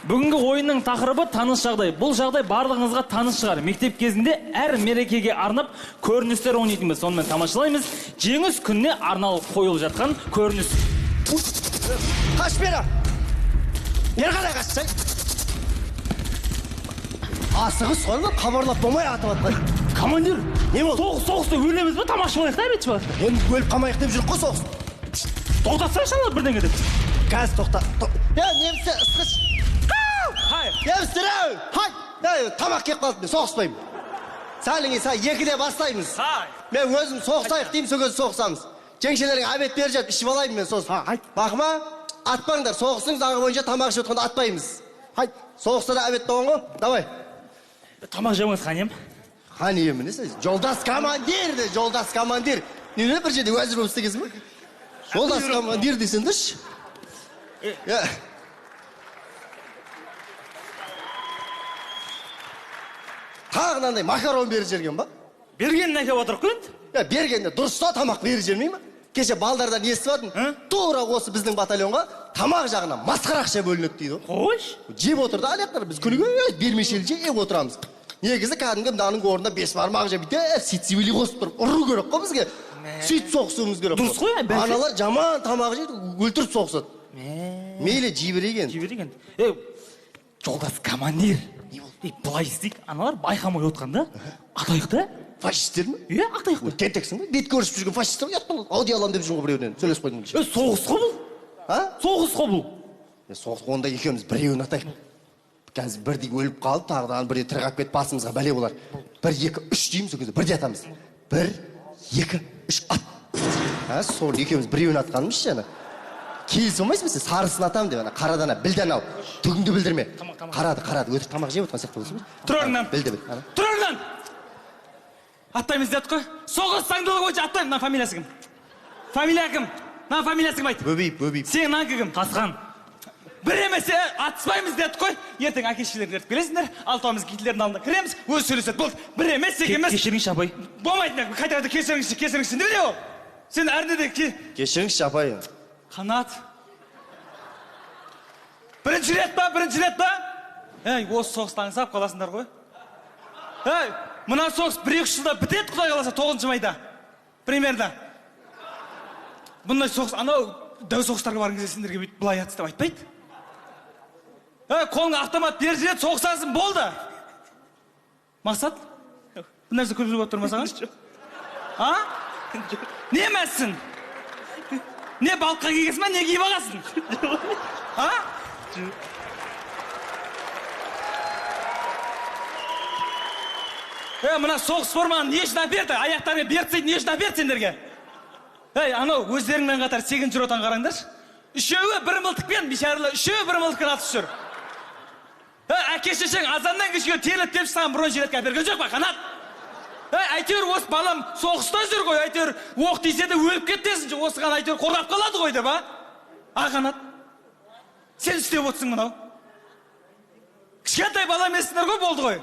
Бүгінгі ойынның тақырыбы таныс жағдай. Бұл жағдай барлығыңызға таныс шығар. Мектеп кезінде әр мерекеге арнап көріністер ойнайтынбыз. Сонымен тамашалаймыз. Жеңіс күніне арналып қойылып жатқан көрініс. Қаш бері! Бері қарай қашсай! Асығыс қой, хабарлап болмай атып атпай. Командир, не болды? Соғыста өлеміз бе? Тамашалайық та, әбетші баласы. Енді өліп қалмайық деп жүрік қой соғыс. Тоқтатсаңшы ана бірдеңе деп. Қазір тоқта. Немістер ысқыш. Немістер ау! Хай! Тамақ кеп қалды, мен соғыспаймын. Сәліңе сәл екіде бастаймыз. Мен өзім соғысайық деймін, сол кезде соғысамыз. Жеңшелерің обед беріп жатып, ішіп алайын мен сосын. Бақыма, атпаңдар, соғыстың заңы бойынша тамақ ішіп отқанда атпаймыз. Соғыста да обед болған ғой, давай. Тамақ жемеңіз, хан ием. Хан ием, несі? Жолдас командир де, жолдас командир. Неге бір жерде уәзір болып істегенсің бе? Жолдас командир десеңдерші. Тағы мынандай макарон беріп жіберген ба? Бергенін әкеп отырық қой енді. Бергенде дұрыста тамақ беріп жібермей ме? Кеше балдардан естіп алдым. Тура осы біздің батальонға тамақ жағынан масқара ақша бөлінеді дейді. Қойш. Жеп отыр да аяқтар, біз күніге бермешелі жеп отырамыз. Негізі кәдімгі мынаның орнына бес бармақ жеп, сицибили қосып тұрып ұру керек қой бізге. Сөйтіп соғысуымыз керек. Дұрыс қой, бәлки. Аналар жаман тамақ жейді, өлтіріп соғысады. Мейлі жей берейік енді. Жей берейік енді. Жолдас командир. Былай істейік, аналар байқамай отқанда атайық та. Фашистер ме? Иә, атайық та. Тентексің ғой, бет көрісіп жүрген фашистер ұят болады. Ауди аламын деп жүрген ғой біреуінен, сөйлесіп қойдым кеше. Соғыс қой бұл. А? Соғыс қой бұл. Соғыс онда екеуміз біреуін атайық. Қазір бірдей өліп қалып, тағы да бірде тірі қалып кетіп басымызға бәле болар. 1, 2, 3 дейміз, сол кезде бірде атамыз. 1, 2, 3, ат. Сол екеуміз біреуін атқанымыз ше ана. Келісе алмайсың ба сен? Сарысын атамын деп ана, қарадан білден ал. Түгіңді білдірме. Қарады, қарады. Өтіп тамақ жеп отқан сияқты болсын. Тұр орнынан. Білді, біл. Тұр орнынан. Аттаймыз дедік қой. Соғыс заңдылығы бойынша аттаймын. Мына фамилиясы кім? Фамилия кім? Мына фамилиясы кім айт? Бөбиев, Бөбиев. Сенің мынанікі кім? Тасқан. Бір емес, атыспаймыз дедік қой. Ертең әке шешелеріңді ертіп келесіңдер. Алтауымыз Гитлердің алдына кіреміз, өзі сөйлеседі. Болды. Бір емес, екі емес. Кешіріңізші, апай. Болмайды, қайта-қайта кешіріңізші, кешіріңізші. Не ол? Сен әрне де Кешіріңізші, апай. Қанат. Бірінші рет па, бірінші рет па? Ей, осы соғысты аңсап қаласыңдар ғой. Ей, мына соғыс 1-2 жылда бітеді, Құдай қаласа, 9 майда. Примерно. Бұндай соғыс, анау дәу соғыстарға барған кезде сендерге бүйтіп былай атыс деп айтпайды. Ей, қолыңа автомат беріп жібереді, соғысасың, болды. Мақсат, бұл нәрсе көп болып тұр ма саған? А? Не мәссің? Не балыққа келгенсің ба, не киіп алғансың? А? Мына соғыс форманы не үшін әперді? Аяқтарыңа беріп тастайды, не үшін әперді сендерге? Ей, анау өздеріңмен қатар 8-ші ротаны қараңдаршы. Үшеуі бір мылтықпен, бейшаралар, үшеуі бір мылтықпен атысып жүр. Әке шешең азаннан кешке терлеп тепші саған бронежилетке әперген жоқ па, Қанат? Әйтеуір осы балам соғыста жүр ғой, әйтеуір оқ тисе де өліп кетесің, осыған әйтеуір қорғап қалады ғой деп, а? А, Қанат, сен істеп отырсың мынау. Кішкентай бала емессіңдер ғой, болды ғой.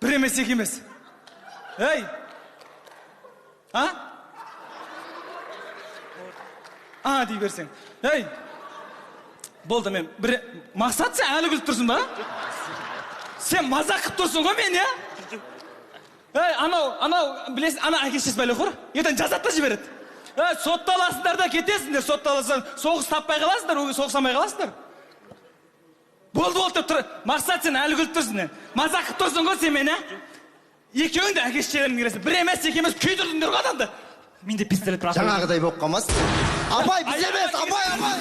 Бір емес, екі емес. Ей! А? А, дей берсең. Ей! Болды, мен бір... Мақсат, сен әлі күліп тұрсың ба? Сен мазақ қылып тұрсың ғой мен, иә? Ей, анау, білесің, ана әке шешесі бәле қор. Ертең жазады да жібереді. Ей, сотталасыңдар да кетесіңдер, сотталасың, соғыс таппай қаласыңдар, соғыса алмай қаласыңдар. Болды, болды деп тұр. Мақсат, сен әлі күліп тұрсың. Мазақ қылып тұрсың ғой сен мені, ә? Екеуің де әке шешелерің келесің. Бір емес, екі емес, күйдірдіңдер ғой адамды. Менде пистолет бар. Жаңағыдай болып қалмасын. Апай, біз емес, апай, апай.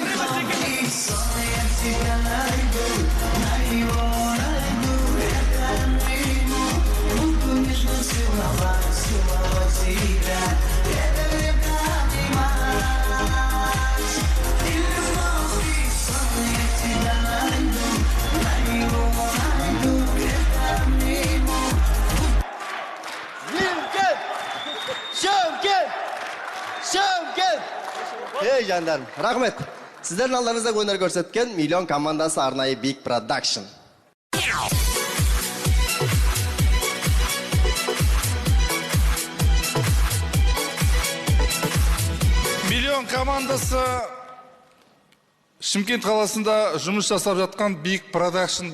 Шымкент! Шымкент! Ей, жандарым, рахмет. Сіздердің алдарыңызда өнер көрсеткен Миллион командасы арнайы Big Production. Миллион командасы Шымкент қаласында жұмыс жасап жатқан Биг Продакшн.